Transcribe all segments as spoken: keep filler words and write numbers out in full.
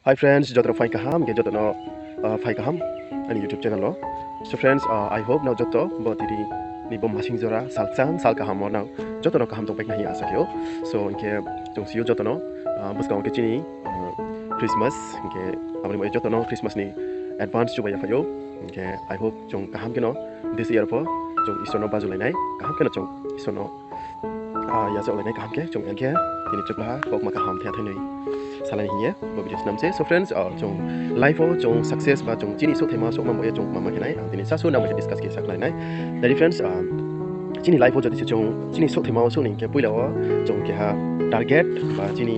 Hi friends, joto no phai kaham, hingkhe joto no, ah, phai kaham ani YouTube channel wo. So friends, ah, I hope nrao joto bo tini ni bo masing jora salkchang sal kaham wo nrao joto no kaham tongpai khna hing asa khe ou. So hingkhe chung si ou joto no, ah, buskang wo khe chini, ah, Christmas, hingkhe abo ni bai joto no Christmas ni advance chubai ya phai ou. Hingkhe I hope chung kaham khe no this year pho chung Isor no bajulai nai, kaham khe no chung Isor no ah, yachaoh lai nai kaham khe, chung hingkhe tini chukla ha, kokma kaham thai thainoi salai ni hing ye bo video snam se. So friends, ah, chung life wo chung success ba chung chini souhthaima wo souhma bo ye chung mama khe nai, ang tini sasu nang bai khe discuss khe sakhlai nai. Nai di friends, ah, chini life wo jodi se chung chini souhthaima wo souh ni hingkhe poila wo chung keha target ba chini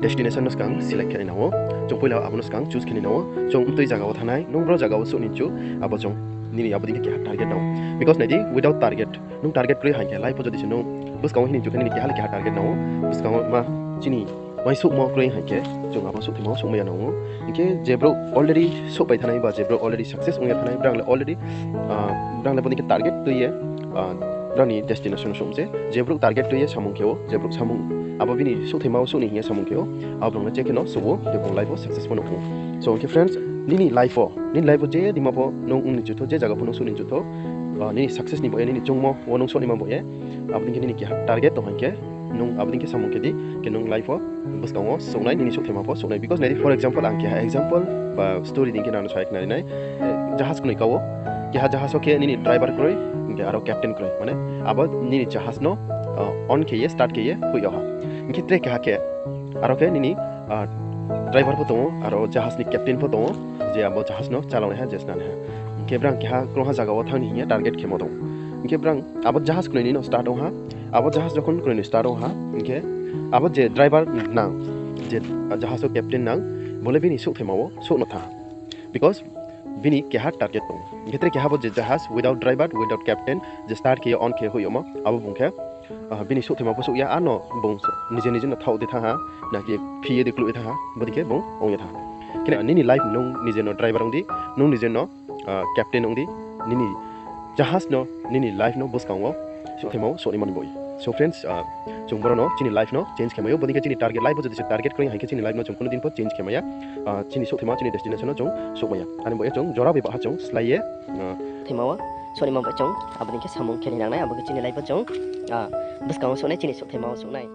destination no skang select khe nai nang ou. Chung poila abo no skang choose khe nai nang ou. Chung tui zaga wo thanng nai, nung bro zaga wo souh ni chu, abo chung nini abo dei khe keha target nang ou. Because nai di, without target, nung target kroi hingkhe life wo jodi se nung buskang wo hini chu khe nini keha le keha target nang ou, buskang wo ma chini uaingsouhmo kroi hingkhe chung abo souhthaima wo souhmai ya nang ou. Hingkhe je brouh already souhpai thanai ba je brouh already success ong ya thanai, brang le already, ah, brang le bo dei khe target tui ye, ah, brang ni destination no souh se. Je brouh target tui ye samung khe ou, je brouh samung abo bini souhthaima wo souh ni hing ye samung khe ou, abo brang le je khe no souh ou, je bung life wo successful no ong ou. So hingkhe friends, nini life wo, nini life wo je dima pho nung ong ni chutho, je zaga pho nung souh ni chutho, ah, nini success ni bo ye, nini choungmo wo nung souh ni ma bo ye, abo dei khe nini keha target tong hingkhe, nung abo dei khe samung khe di, khe nung life wo buskang wo souh nai, nini souhthaima pho souh nai. Because nai di, for example, ang keha example ba story dei khe nang no sai khnari nai. Eh, jahaj knoi ka ou, keha jahaj wo khe nini driver kroi, hingkhe aro captain kroi. Mane, abo nini jahaj no, ah, on khe ye, start khe ye hoih yag ha. Hingkhe tre keha khe, aro khe nini, ah, driver pho tong ou, aro jahaj ni captain pho tong ou, je abo jahaj no chalao naiha, je snanaiha. Hingkhe brang keha krungha zaga wo thanng ni hing ye target khemo tong ou. Hingkhe brang abo jahaj knoi ni no start ong ha, abo jahaj jokhon knoi ni start ong ha, hingkhe abo je driver nang, je jahaj wo captain nang, bo le bini souhthaima wo souh no thanng ha. Because bini keha target tong ou. Hingkhe tre keha bo je jahaj without driver, without captain, je start khe ye on khe hoih yagmo, abo bung khe, ah, bini souhthaima pho souh ya, ano bung nije nije no thaoh de thanng ha, naki phi ye de kluh ye thanng ha, bo dei khe bung ong ye thanng ha. Khe nini life nung nije no driver ong di, nung nije no, ah, captain ong di, nini jahaj no, nini life no buskang wo souhthaima wo souh ni mani bo ye. So friends, ah, chung boro no chini life no change khe mai ou, bo dei khe chini target, life wo jodi se target kroi hingkhe chini life no chung kuno din pho change khe mai ya, ah, chini souhthaima, chini destination no chung souhmai ya. Ani bo ye chung jora bai baha chung slái ye, ah, souhthaima wo souh ni ma bo chung abo dei khe samung khe ni nang nai, abo khe chini life wo chung, ah, buskang wo souh nai, chini souhthaima wo souh nai.